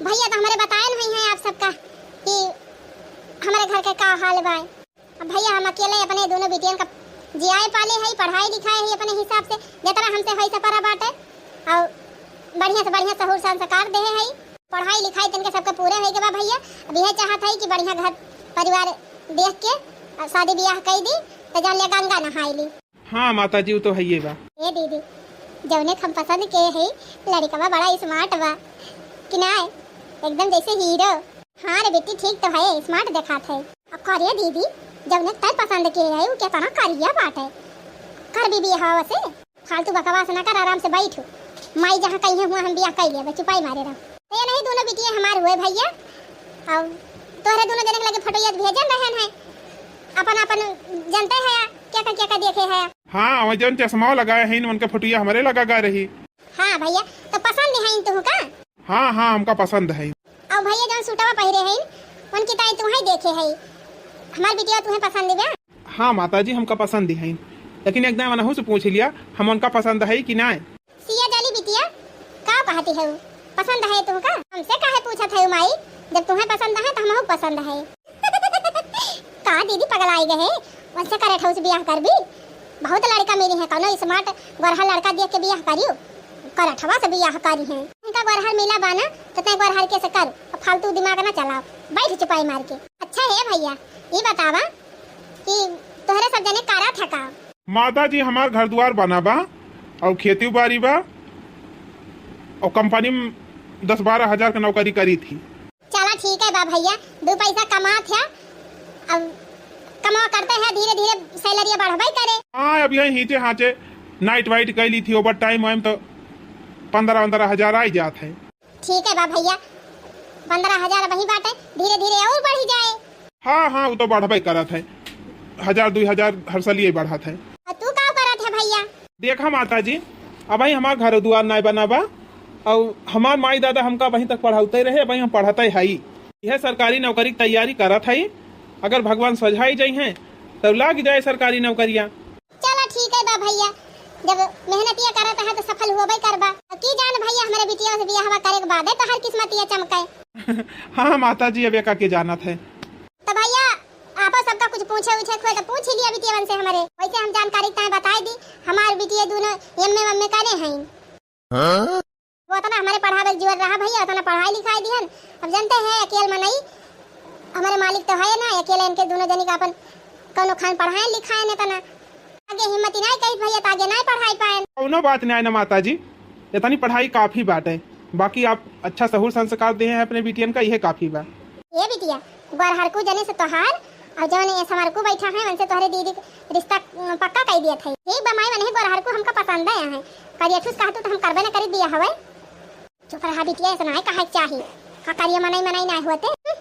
भैया तो हमरे बताए नहीं है आप सबका कि हमरे घर के का हाल बा। अब भैया हम अकेले अपने दोनों बिटियन का जियाए पाले है, पढ़ाई लिखाए है अपने हिसाब से, जितना हमसे होई सपरा बाटे, और बढ़िया से बढ़िया सहूर संस्कार देहे है। पढ़ाई लिखाई तनके सबके पूरे होई के बा भैया। अब यह चाहत है कि बढ़िया घर परिवार देख के और शादी ब्याह कई दी, तो जान ले गंगा नहाई ली। हाँ माता जी, वो तो है ये बा। ए दीदी, जौने हम पसंद के है लड़कवा बड़ा smart बा कि ना, एकदम जैसे हीरो। हाँ रे बेटी, ठीक तो है, smart देखात है। अब करे दीदी, जौने तय पसंद के है वो कितना करिया बाटे, कर भी बियाह से। फालतू बकवास ना कर, आराम से बैठ। माई जहाँ कही है हुआ हम बियाह कर लेबे, चुपाई मारे रहो। तो ये नहीं दोनों बिटिया हमार हुए भैया, और तोहरे दोनों जने के लगे फोटो याद भेजन रहन है, अपन अपन जनते है क्या का क्या का देखे है। हाँ, वह जौन चश्मा लगाए हैं उनके फोटोया हमरे लगा गा रही। हाँ भैया, तो पसंद है तुहू का? हाँ हाँ, हमका पसंद है। और भैया जौन सूटवा पहिरे हैं उनकी ताई तुहे देखे है, हमार बिटिया तुहे पसंद बा? हाँ माता जी, हमका पसंद ही है, लेकिन एक दाईं वनहू से पूछ लिया, हम उनका पसंद है कि ना। सिया जाली बिटिया, का कहती है वो? पसंद है तुमका? हमसे काहे पूछत है माई? जब तुम्हें पसंद है तो हमहू पसंद है। का दीदी पगलाई गए है? वैसे करठऊ से बियाह करबी? बहुत लड़का मिली है, कौनो smart गोरहर लड़का देख के बियाह करियो, करठवा से बियाह करी है। इनका गोरहर मिला बाना तो तै गोरहर के से कर, अब फालतू दिमाग ना चलाओ, बैठ चुपाई मार के। अच्छा है भैया, ये बतावा कि तोहरे सब जने करा था का? माता जी, हमार घर दुआर बना बा और खेती बाड़ी बा और कंपनी में दस बारह हजार के नौकरी करी थी। चला ठीक है बा भैया, दो पैसा कमात है, अब कमा करते हैं, धीरे धीरे salary बढ़बे करे। हाँ, अब यही हीचे हाचे night वाइट कर ली थी, overtime वाइम तो पन्द्रह पन्द्रह हजार आई जात है। ठीक है बा भैया, पन्द्रह हजार वही बाटे, धीरे धीरे और बढ़ी जाए। हाँ हाँ, वो तो बढ़बे करत है, हजार दुई हजार हर साल ये बढ़त है। और तू का करत है भैया? देखा माता जी, अबहीं हमार घर दुआर नाय बना बा, और हमार माई दादा हमका अबहीं तक पढ़ाउते रहे, अबहीं हम पढ़ते हई। यह सरकारी नौकरी की तैयारी करत हई, अगर भगवान सोझाई जइहें तो लाग जाए सरकारी नौकरिया। चला ठीक है बा भैया, जब मेहनतिया करत है तो सफल होबे करबा। अब की जान भैया, हमरे बिटिया से बियाहवा करे के बादे तोहर किस्मतिया चमके। हाँ माता जी, अब एका के जानत है। तो भैया, आपो सबका कुछ पूछे उछे के होए तो पूछ ही लिया बिटियवन से हमरे। वैसे हम जानकारी ताए बताई दी, हमार बिटिया दोनों M A वम्मे करे हैं। हाँ? वो उतना हमरे पढ़ावे के जोर रहा भैया, उतना पढ़ाई लिखाई दिहन। अब जानते हैं अकेल मनई, हमरे मालिक तो है ना, अकेले इनके दोनों जनी का अपन कौनो खान पढ़ाए लिखाए न तना। आगे हिम्मत ही नाय कही भैया, तो आगे नाय पढ़ाई पाए। कौनो बात नाय ना माता जी, इतनी पढ़ाई काफी बाटे। बाकी आप अच्छा सहूर संस्कार दिए हैं अपने बिटियन का, यह काफी बा। ये बिटिया, गोरहरकू जने से तोहार और जौन ये समरकू बैठा है, उनसे तोहरे दीदी के रिश्ता, अ, पक्का कर दिया था। ठीक बा माई, वनही गोरहरकू हमका पसंद आया है। करिया ठूस कहतू तो हम करबे न करी दिया हवे। चुप रहा बिटिया, ऐसा नाय कहे के चाही। का करिया मनई मनई नाय होते। हम्म,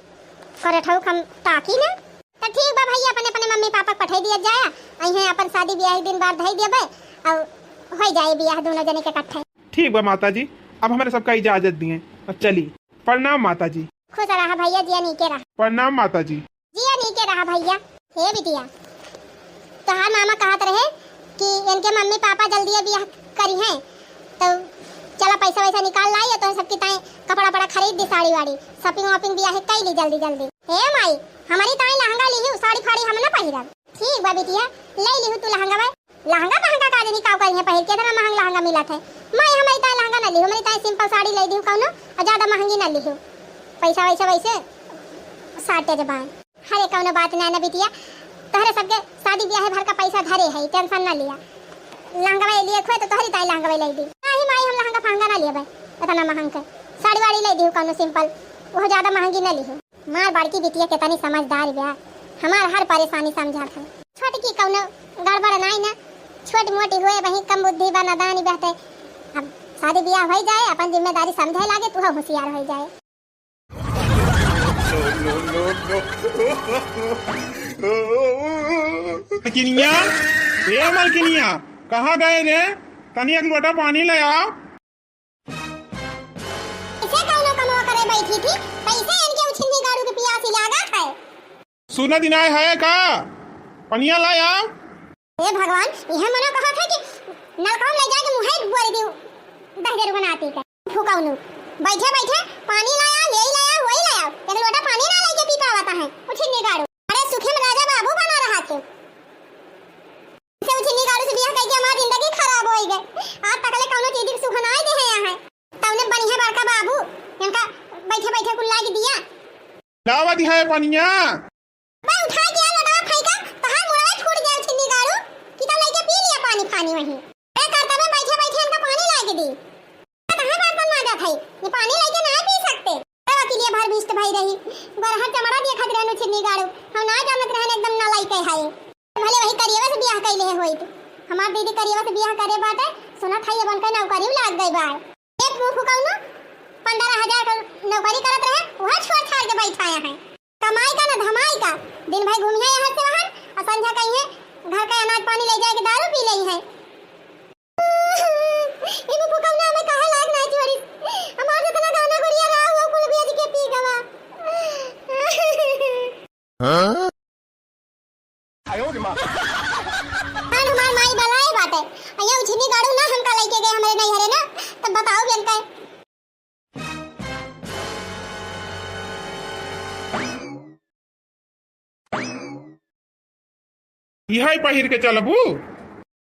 करठऊ हम ताकी ना। तो ठीक बा भैया, अपने अपने मम्मी पापा के पठाई दिया जाया, अइहें अपन शादी ब्याह के दिन बार धई देबे और हो जाए ब्याह दोनों जने के इकट्ठे। ठीक बा माता जी, अब हमरे सबका इजाजत दिए, अब चली। प्रणाम माता जी। खुश रहा भैया, जिया नीके रहा। प्रणाम माता जी। जिया नीके रहा भैया। हे बिटिया, तोहार मामा कहत रहे कि इनके मम्मी पापा जल्दी बियाह करी हैं, तो चला पैसा वैसा निकाल लाई, तो सबकी ताई कपड़ा वपड़ा खरीद दी, साड़ी वाड़ी, shopping वॉपिंग बियाह कई ली जल्दी जल्दी। हे माई, हमारी ताई लहंगा ली, साड़ी फाड़ी हम ना पहिरब। ठीक बा बिटिया, ले लिहू तू लहंगा बा। लहंगा महंगा का जनी काव करिहे पहिर के, इतना महंगा लहंगा मिलत है। माई हमारी ताई लहंगा ना लिहू, हमारी ताई simple साड़ी ले दिहू कौनो, और ज्यादा महंगी ना लिहू, पैसा वैसा वैसे साटे जबान। अरे कौनो बात ना ना बिटिया, तोहरे सबके शादी ब्याह भर का पैसा धरे है, tension ना लिया। लहंगवा लिए खोए तो तोहरी ताई लहंगवा ले दी। नहीं माई, हम लहंगा फहंगा ना लेबे, इतना महंग के साड़ी वाड़ी ले दिहू कौनो simple, वो ज्यादा महंगी ना लिहू। मार बड़की बिटिया कितनी समझदार बा, हमार हर परेशानी समझत है। छोटकी कौनो गड़बड़ नाई ना, छोट मोटी हुए वही कम बुद्धि बा, नादानी बहते। अब शादी ब्याह हो जाए, अपन जिम्मेदारी समझे लागे, तू होशियार हो जाए। मलकिनिया, ए मलकिनिया, कहाँ गए रे? तनी एक लोटा पानी ले आओ। इसे कौनो कमवा करे बैठी थी, कैसे इनके उछिन्नी गाड़ू के पियासी लागत है? सुना दिनाय है का? पनिया ला आओ। हे भगवान, इहे मना कहत है कि नलकवा में ले जाके मुँहे बोर दियो, दह देर बनाती के। फुकौनू, बैठे बैठे पानी लाया, यही लाया, वही लाया, एक लोटा पानी ना लेके पी पावत है, उछिन्नी गाड़ू। अरे सुखे में राजा बाबू बना रहा थे। से उछिन्नी गाड़ू से बियाह करके हमार जिंदगी खराब होई गए। आज तक ले कौनो चीज के सुख ना दे है यहाँ है। तौने बनी है बड़का बाबू, इनका बैठे बैठे कुल लाग दिया। लावा दिया है पनिया। बे उठा के आ लोटवा फेंका, तहार मुड़वा फूट जाए छिन्नी गाड़ू, कि तब लइके पी लिया पानी फानी वहीं। ए करता में बैठे बैठे इनका पानी लाके दी। कहाँ बर्तन मांजत है, ये पानी लइके ना पी सकते। ए वकीलिया भर बिष्ट भाई रही, गोरहर चमड़ा देखत रहनु छिन्नी गाड़ू, हम ना जानत रहन एकदम ना लइके है। भले वही करियवा से बियाह कैले है होइत, हमार दीदी करियवा से बियाह करे बाटे, सुनत है ये बनकर नौकरी में लाग गई बा। एक मुंह फुकौनो पन्द्रह हजार का नौकरी करत रहे, वह छोड़ छाड़ के बैठाया है। कमाई का न धमाई का, दिन भर घूमिया यहाँ से वहाँ, और संझा कहीं है घर का अनाज पानी ले जाके दारू पी लेई है। इमे फुकौना में कहे लायक ना छोड़ी, हमार जितना गाना गुरिया रहा वो कुल बेच के पी गवा। हाँ? हमार माई बलाए बाटे। अइया उछिनी गाड़ू ना हमका लइके गए हमरे नैहरे ना, तब बताओ बेन का। इहे पहिर के चलबू?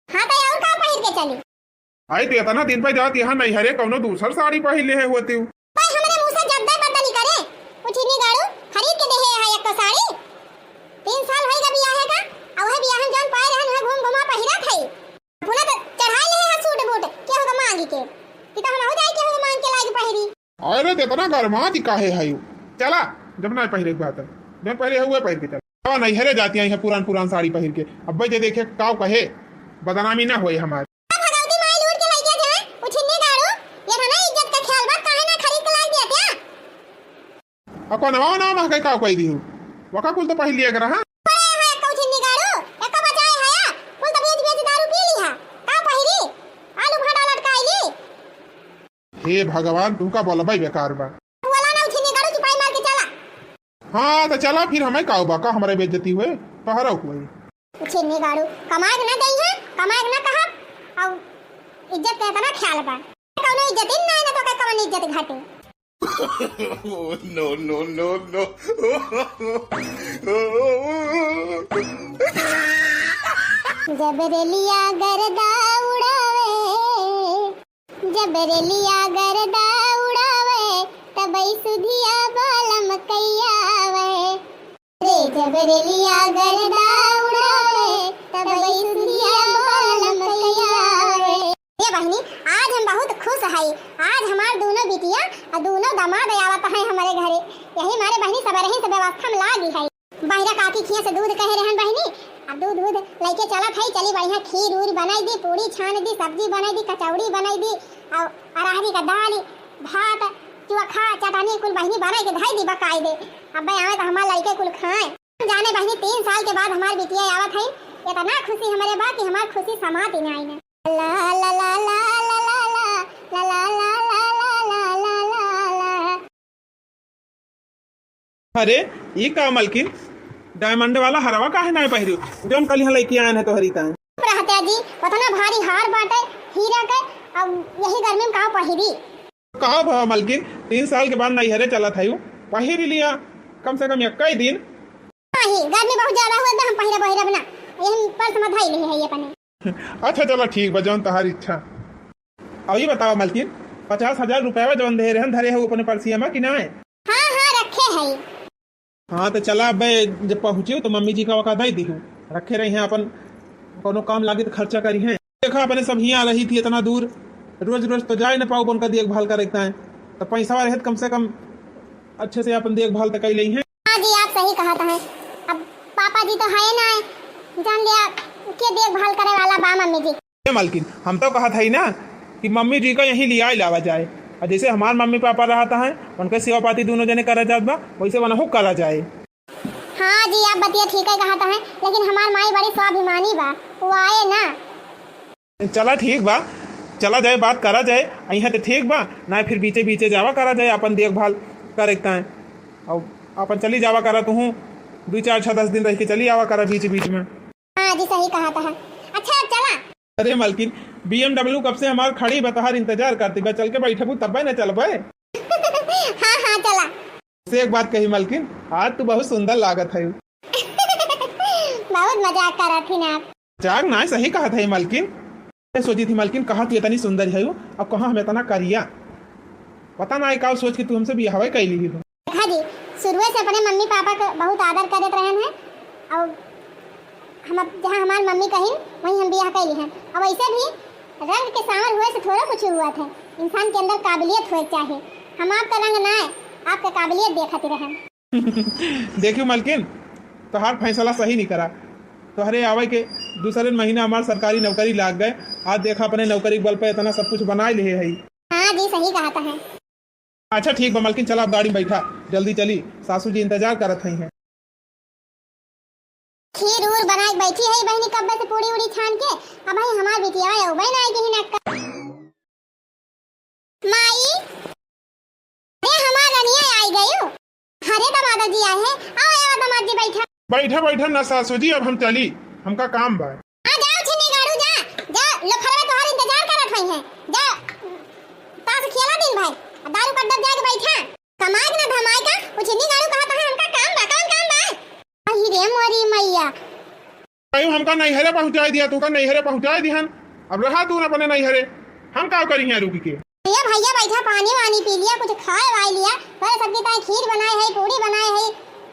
हाँ, तो और का पहिर के चली? आई तो इतना दिन पे जात यहाँ नैहरे कौनो दूसर साड़ी पहिर ले होती। पर हमरे मुँह से जब दे बदली करे, उछिनी गाड़ू खरीद के देहे है एक तो साड़ी। तीन साल होई गए बियाहे का, और वह बियाहन जौन पाए रहन वह घूम घुमा पहिरत है। अपना तो चढ़ाई ले है सूट बूट, केहू का मांगी के, कि तो हम हो जाए केहू का मांग के लाग पहिरी। अरे तो इतना गरमात काहे है यू? चला, जब ना पहिरे के बात है, जब पहिरे हुए पहिर के चला। हाँ, नैहरे जाती आई है पुरान पुरान साड़ी पहिर के। अब्बे जे देखे काव कहे, बदनामी ना होए हमार। भगवती माई लूट के लइके जाए, उछिन्नी गाड़ू, ये ना इज्जत का ख्याल बा, काहे ना खरीद के लाग दिया क्या? अब कौन नाम है का कोई दी हूँ? वका कुल तो पहिर लिया करा, हाँ? अरे हाँ, कौन छिन्नी गाड़ू, एको बचाए है, कुल तो बेच बेच दारू पी ली है, का पहिरी? आलू भाटा लटकाई ली। हे भगवान, तू का बोलबे बेकार बा। बोला ना, उछिन्नी गाड़ू, चुपाई मार के चला। हाँ, तो चला फिर, हमें का बा, का हमारे बेइज्जती हुए, तोहरा हुए। उछिन्नी गाड़ू, कमाए के ना देई है, कमाए के ना कहब, और इज्जत के इतना ख्याल बा। कौनो इज्जत ही ना, ना तो का कौन इज्जत घाटे। Oh, no, no, no, no। जब रेलिया गर्दा उड़ावे, जब रेलिया गर्दा उड़ावे, तबई सुधिया बालम कैया आवे। रे जब रेलिया गर्दा उड़ावे, तबई सुधिया बालम कैया आवे। ये बहिनी, आज हम बहुत खुश हई। आज हमार दोनों बिटिया और दोनों दामाद आवत हैं हमारे घरे। यही मारे बहिनी सब रही सब व्यवस्था में लागी है। बहिरा काकी खिया से दूध कहे रहन बहिनी, अब दूध दूध लेके चलत है, चली बढ़िया खीर उर बनाई दी, पूरी छान दी, सब्जी बनाई दी, कचौड़ी बनाई दी, और अरहरी का दाल, भात, चोखा, चटनी कुल बहिनी बनाई के धई दी बकाई दे। अब आवे तो हमार लड़के कुल खाए। जाने बहिनी, तीन साल के बाद हमार बिटिया आवत है, इतना खुशी हमारे बा कि हमार खुशी समात ही नहीं है। ला ला ला ला। अरे, ई का मलकिन, diamond वाला हरवा काहे नाय पहिरियो, जौन कल यहाँ लइके आयन है तोहरी तान? रहत्या जी, उतना भारी हार बाटे हीरा के, अब यही गर्मी में का पहिरी? का भा मलकिन, तीन साल के बाद नैहरे चलत हयू, पहिर लिया, कम से कम एक्कई दिन। नहीं, गर्मी बहुत ज्यादा हुआ, हम पहिरे बहिरब ना, यही पर्स में धई ले है ये अपने। अच्छा चला ठीक बा, जौन तहार इच्छा। अब ई बतावा मलकिन, पचास हजार रुपया जौन दे रहन धरे हो अपने पर्सिया में कि नाय? हाँ, हाँ, रखे है। हाँ, तो चला अब जब पहुँचे तो मम्मी जी का वका दे दिहू, रखे रही हैं अपन, कोनो काम लागे तो खर्चा करी हैं। देखा अपने सब हियाँ रही थी इतना दूर, रोज रोज तो जाए न पाऊ, उनका देखभाल करे के ताय, तो पैसा रहे तो कम से कम अच्छे से अपन देखभाल तो कर ली हैं। हाँ जी, आप सही कहत हैं। अब पापा जी तो है ना, जान लिया के देखभाल करे वाला बा मम्मी जी। ए मालकिन, हम तो कहत हई ना कि मम्मी जी का यहीं लियाई लावा जाए, और जैसे हमार मम्मी पापा रहता है, उनके सेवा पाती दोनों जने करा जात बा, वैसे वनहु करा जाए। हाँ जी, आप बतिया ठीक है कहत हैं, लेकिन हमार माई बड़ी स्वाभिमानी बा, वो आए ना। चला ठीक बा, चला जाए, बात करा जाए, अइहें तो ठीक बा, ना फिर बीचे बीचे जावा करा जाए, अपन देखभाल करे के ताईं। और अपन चली जावा करा, तुहूँ दुई चार छः दस दिन रह के चली आवा करा बीच बीच में। हाँ जी, सही कहत हैं। अच्छा, अब चला। अरे मलकिन, B M W कब से हमार खड़ी बा, तोहार इंतजार करती बा, चल के बैठबू तब्बे न चलबे। हाँ, हाँ, चला। से एक बात कही मलकिन, आज तू बहुत सुंदर लागत है। बहुत मजाक करत ही ना आप। मजाक ना, सही कहत है मलकिन। मैं सोची थी मलकिन, कहाँ तू इतनी सुंदर है, अब कहाँ हम इतना करिया। पता ना है का सोच के तू हमसे बियाहवे कैली ही। देखा जी, शुरुए से अपने मम्मी पापा के बहुत आदर करत रहन हैं, और हम अब जहाँ हमार मम्मी कहिन, वहीं हम बियाह कैली हैं। अब ऐसे भी रंग के सांवर हुए से थोड़ा कुछ हुआ था, इंसान के अंदर काबिलियत होए के चाही। हम आपका रंग ना है, आपका काबिलियत देखत रहन। देखियो मलकिन, तोहार फैसला सही निकरा। तोहरे आवे के दूसरे महीना हमार सरकारी नौकरी लाग गए। आज देखा, अपने नौकरी के बल पे इतना सब कुछ बनाए लिहे है। हाँ जी, सही कहत हैं। अच्छा ठीक बा मलकिन, चला अब गाड़ी में बैठा, जल्दी चली, सासू जी इंतजार करत हई हैं। खीर उर बनाए के बैठी है बहिनी, कब्बे से पूड़ी उड़ी छान के। अब भाई हमार बिटिया है, उबे ना आएगी ही नक्का। माई, अरे हमार रनिया आई गई। अरे दामाद जी आए हैं, आओ, आओ दामाद जी बैठा। बैठा, बैठा ना सासू जी, अब हम चली, हमका काम बा। हाँ, जाओ छिन्नी गाड़ू, जा, जा, लफड़वे तोहार इंतजार करत हई हैं, जा, ताश खेला दिन भर, आ दारू कड्डब जाके बैठा। कमाए के ना धमाए का, उ छिन्नी गाड़ू कहत है, हमका काम बा, कौन काम बा? अही रे मोरी मैया। कहीं हमका नैहरे पहुँचाई दिया, तू का नैहरे पहुँचाई दिहन, अब रहा तू न अपने नैहरे, हम का करी हियाँ रुकी के? ये भैया बैठा, पानी वानी पी लिया, कुछ खाए वाए लिया, तोरे सबकी ताई खीर बनाए है, पूड़ी बनाए है,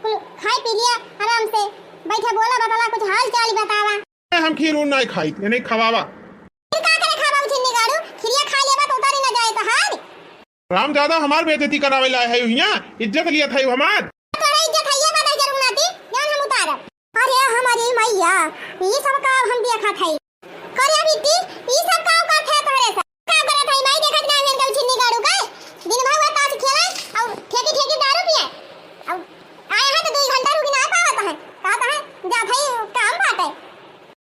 कुल खाए पी लिया आराम से, बैठा बोला बतला, कुछ हाल चाल बतावा। हम खीर उर नाई खाई, ये नहीं खवावा। फिर का करे खाबा उ छिन्नी गाड़ू? खिरिया खा लेबा तो उतारी ना जाए तोहार। राम ज्यादा हमार बेइज्जती करावे लाए है हियाँ, इज्जत लिया था हमार। तोरा इज्जत है ये बताई जरूर नाती, जान हम उतारब। अरे हमारी मैया, ये सब का हम देखत है। करे बिट्टी, ये सब का करत है तोरे से? का करत है माई, देखत ना है इनका उ छिन्नी गाड़ू का? दिन भर वो ताश खेला और ठेकी ठेकी दारू पिए। और आए हैं तो दो घंटा रुकी ना पावत है। कहत है, जा भाई काम बाटे।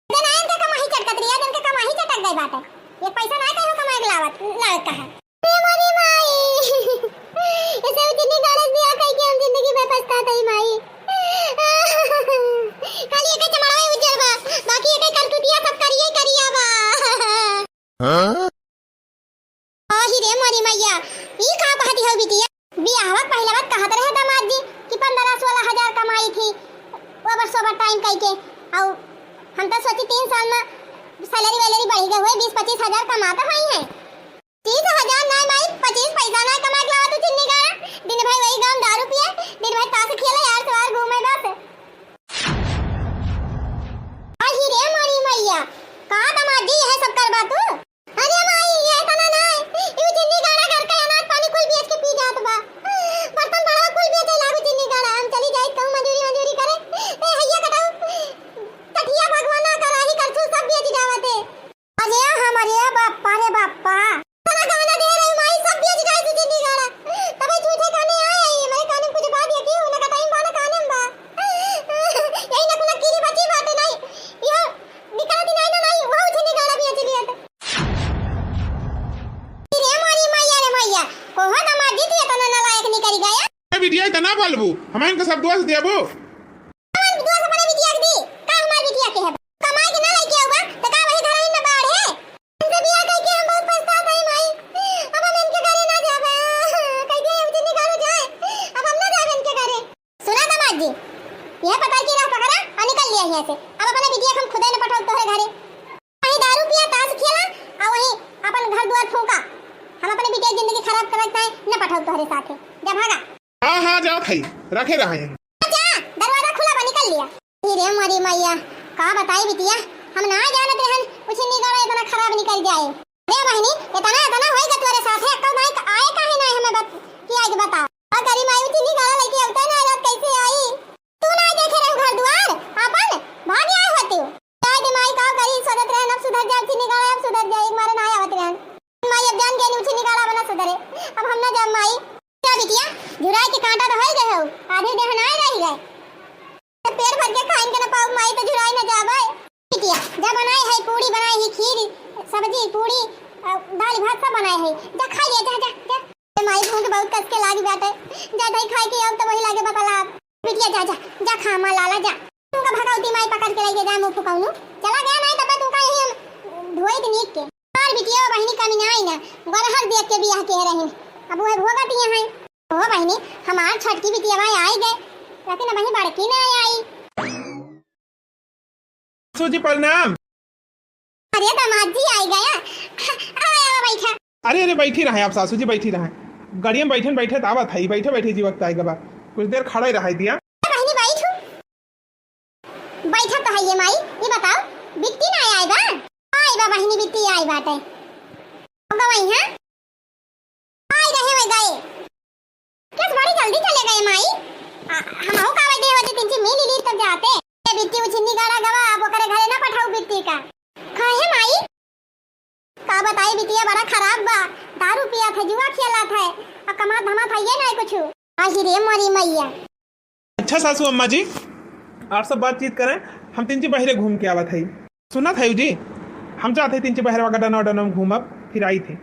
दिन आयन के कमाही चटकत रही, दिन के कमाही चटक गई बाटे। ये पैसा ना कहीं कमाए के लावत, लावत का है। ए मोरी माई। ऐसे उ छिन्नी गाड़ू से बियाह कइके हम जिंदगी में पछतात हई माई। खाली एक चमड़वा उज्जर बा, बाकी एक करतुतिया सब करिए करिया बा। हाँ? आही रे मोरी मैया, ई का कहती हो बिटिया? बियाहवा के पहले बात कहत रहे दामाद जी कि पन्द्रह सोलह हजार कमाई थी, ओवर सोवर टाइम कइके। और हम तो सोची तीन साल में सैलरी वैलरी बढ़ी गई हुई, बीस पच्चीस हजार कमाता हुई है। तीस हजार ना माई, पच्चीस पैसा ना कमा के लावा तू छिन्नी गाड़ा। दिन भर वही गाँव दारू पिए, दिन भर ताश खेले, यार सवार घूमे बस। आही रे मोरी मैया, का दामाद जी यह सब करबा तू? अरे माई, ये इतना ना है। यू छिन्नी गाड़ा घर का अनाज पानी कुल बेच के पी जात बा। बर्तन बड़ा कुल बेचे लागू छिन्नी गाड़ा। हम चली जाई कहूँ मजूरी मजूरी करे। ए हैया कटाऊ। कठिया भगवान ना कराही करछू सब बेच जावत है। अरे हमारे बाप्पा रे बाप्पा। इतना गाना दे रही माई, सब बेच जाई तू छिन्नी गाड़ा। तबे झूठे कहने आए आई। मैं कहने कुछ बात ये की, उन्हें कटाई बा ना कहने बा। यही ना कुला कीरी बची बात नहीं। यो निकलती नहीं ना नहीं, वो छिन्नी गाड़ा बेच लिया तो। रे मोरी मैया रे मैया, कोहो दामाद जी तू इतना नालायक निकल गया। ए बिटिया, इतना बोलबू, हम इनका सब दोष देबू। कौन दोष अपने बिटिया के दी? का हमार बिटिया के है? कमाई के ना लेके आउबा, तो का वही घर ही ना बाढ़ है? इनसे बियाह करके हम बहुत पछतात हई माई। अब हम इनके घरे ना जाबे। कह दिया हम जिंदगी घरे जाए, अब हम ना जाबे इनके घरे। सुना दामाद जी, यह पता की राह पकड़ा और निकल लिया यहाँ से। अब अपने बिटिया के हम खुदे न पठाउब तोहरे घरे। वहीं दारू पिया, ताश खेला और वहीं अपन घर दुआर फूंका। हम अपने बिटिया की जिंदगी खराब करत है, न पठाउब तोहरे साथे। जा भागा। हाँ, हाँ, जात हई, रखे रहा यहीं। जा, दरवाजा खुला बा, निकल लिया। अरे मोरी मैया, का बताई बिटिया, हम ना जानत रहन, उ छिन्नी गाड़ा इतना खराब निकल जाए। अरे बहिनी, इतना, इतना होई गत तोरे साथे, अक्कल नाई क-, आए काहे नाई हमें बत-, कि आज बता। का करी माई, उ छिन्नी गाड़ा लेके अवते ना रात कैसे आई? तू ना देखे रहू घर दुआर, आपन भाग आए होते हो। जाए दे माई, का करी, सोचत रहन अब सुधर जाए, उ छिन्नी गाड़ा अब सुधर जाए, एक मारे ना आवत रहन। माई, अब जान गए उ छिन्नी गाड़ा बना सुधरे, अब हम ना जाब माई। जा बिटिया, झुराए के कांटा तो होई गए हो, आधे देह नाय रह गए। सब्जी, पूड़ी, अ, दाल भात सब बनाए है। जा खाइ लिया, जा, जा, जा। ए माई, भूख बहुत कस के लागी बाटे। जा दही खाए के अब तो वही लागे बतला। बिटिया जा, जा, जा खा माँ लाला जा। तुमका भगवती माई पकड़ के लेके जाए मुँह फुकौनू। चला गया नहीं तब तुमका यही हम धोइत नीक के। और बिटिया बहिनी कमी ना आई ना। गोरहर देख के बियाह के रही। अब वह भोगत ही हैं। ओ बहिनी, हमार छोटकी बिटिया भाई आई गए। लेकिन अब वही बड़की ना आई। सासू जी प्रणाम। अरे दामाद जी आई गया। आवा, आवा, बैठा। अरे, अरे, बैठी रहे आप सासू जी, बैठी रहे। गड़िया में बैठन बैठे त आवत है, बैठे बैठे जी वक्त आइ गवा। कुछ देर खड़ा ही रहे दिया। बहिनी बैठू। बैठा तो है ये माई, ये बताओ, बिट्टी ना आए बा? आए बा बहिनी, बिट्टी आए बाटे। गवाई हाँ? आई रहे हुए गए। कैसे बड़ी जल्दी चले गए माई? आ, हमहू का दे होते, तीन चार मिल ली तब जाते। ये बिट्टी उछिन्नी गाड़ा गवा, अब ओकरे घरे ना पठाऊ बिट्टी का। काहे माई? का बताई बिटिया बड़ा खराब बा, दारू पिया था, जुआ खेला था, अब कमात धमात है ये नहीं कुछ। आई रे मोरी मैया। अच्छा सासू अम्मा जी, आप सब बातचीत करें, हम तीन चार बहरे घूम के आवत है। सुनत है जी, हम जात है तीन चार बहरवा गडनवा डनवा में घूमब, फिर आई थे।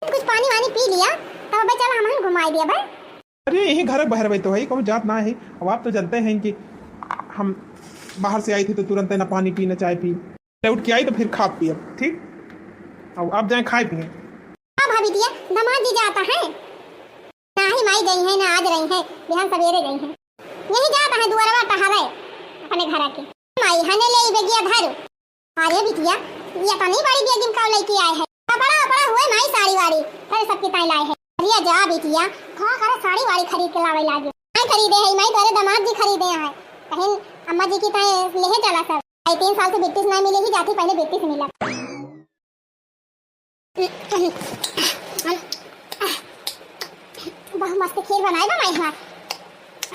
कुछ पानी वानी पी लिया, तब अबे चल हमहन घुमाई दिया भाई। अरे यही घर बहरवे तो है, कहूँ जात ना है। अब आप तो जानते हैं कि हम बाहर से आई थी तो तुरंत है ना पानी पी ना चाय पी, लौट के आई तो फिर खा पियब, ठीक? अब आप जाएं खाए पिए। अब भाभी दिया, दामाद जी जाता है। नाही माई गई है, ना आज रही है, बिहान सवेरे गई है। यही जात है दुआरवा टहरे अपने घर के। माई हने ले बेगिया धर। अरे बिटिया, ये तो नहीं बड़ी बेगिन का लेके आए है। कपड़ा वपड़ा हुए माई, साड़ी वाड़ी, फिर सबके ताई लाए है। अरे जा बिटिया, का करे साड़ी वाड़ी खरीद के लावे लागे। नहीं खरीदे है माई, तोरे दामाद जी खरीदे हैं। कहीं अम्मा जी की ताई लेहे चला सब। आई तीन साल से बिट्टी से ना मिले ही जाती, पहले बिट्टी से मिला। बहुत मस्त खीर बनाए बा माई हमार।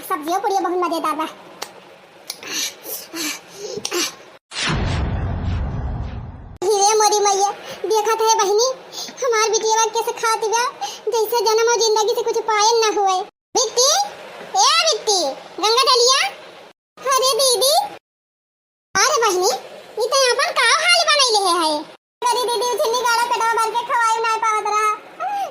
सब्जियों पूड़ियों बहुत मजेदार बा। हीरे मोरी मैया, देखत है बहिनी, हमार बिटिया कैसे खात बा, जैसे जन्म और जिंदगी से कुछ पायल न हुए। बिट्टी, ए बिट्टी, गंगा डलिया। अरे दीदी, अरे बहिनी, ई त आपन का हाल बनैले है, है? करी दीदी, उछिन्नी गाड़ा पेटवा भर के खवाई नाय पावत रहा।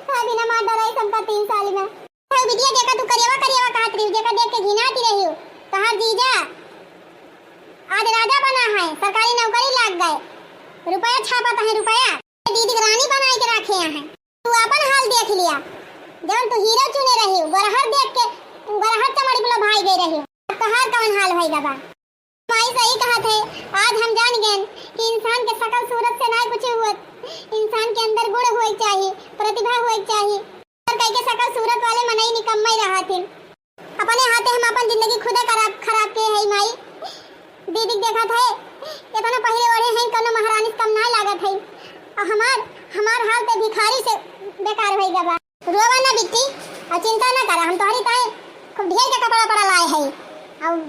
खाए बिना मार डराई सबका तीन साल में। हौ बिटिया, जेका तू करियवा करियवा कहत रही, जेका देख के घिनाती रही हो, तोहार जीजा आज राजा बना है, सरकारी नौकरी लाग गए, रुपया छापत है, रुपया दीदी के रानी बनाए के रखे हैं। तू अपन हाल देख लिया, जवन तू हीरो चुने रही हो, गोरहर देख के गोरहर चमड़ी बोला भाई गए रही हो, अब तोहार कवन हाल होई बा? माई सही कहत है, आज हम जान गए कि इंसान के शकल सूरत से ना कुछ हुआ, इंसान के अंदर गुण हुए चाहिए, प्रतिभा हुए चाहिए। और कह के शकल सूरत वाले मनई निकम्मा ही रहा थे। अपने हाथे हम अपन जिंदगी खुदे खराब, खराब के है माई। दीदी के देखत है, इतना पहले ओढ़े हैं, कोनो महारानी से कम ना लागत है। और हमार, हमार हाल ते भिखारी से बेकार होई गवा। रोवा ना बिट्टी, और चिंता ना करा, हम तोहरी ताई खूब ढेर के कपड़ा पड़ा लाए है। और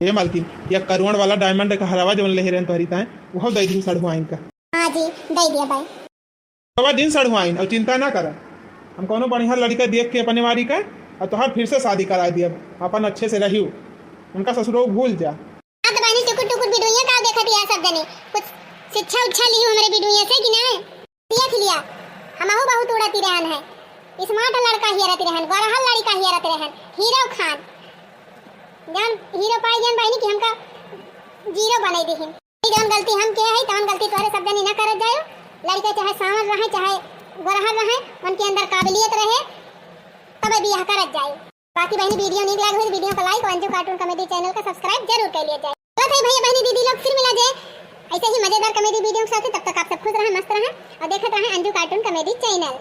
ए मालकिन, या करुण वाला diamond का हरवा जवन लेहे रहन तोहरी ताए, उहो दे दी सड़हुआइन का। हाँ जी, दे दिया भाई। बाबा दिन सड़हुआइन, और चिंता ना करा, हम कोनो बढ़िया लड़का देख के अपने वारी का, और तोहार फिर से शादी करा दिया, अपन अच्छे से रहियो, उनका ससुरो भूल जा। हाँ तो बहनी, टुकुर टुकुर बिडुइया का देखत या सब जने, कुछ शिक्षा उच्छा लियो हमरे बिडुइया से कि ना? देख लिया, हमहू बहुत उड़ती रहन है। Smart लड़का हियरत रहन, गोरहल लड़का हियरत रहन, हीरो खान। जान हीरो पाई जान बहनी कि हमका zero बनाई दिहिन। जौन गलती हम के है, तौन गलती तोहरे सब जनी ना करत जायो। लड़के चाहे सांवर रहे, चाहे गोरहल रहे, उनके अंदर काबिलियत रहे, तब बियाह करत जाए। बाकी बहनी video नीक लाग हुई, video का like और अंजू cartoon comedy channel का subscribe जरूर कर लिया जाए। तो भाई भैया बहनी दीदी लोग फिर मिला जाए ऐसे ही मजेदार comedy video के साथ। तब तक आप सब खुश रहें, मस्त रहें और देखत रहें अंजू cartoon comedy channel।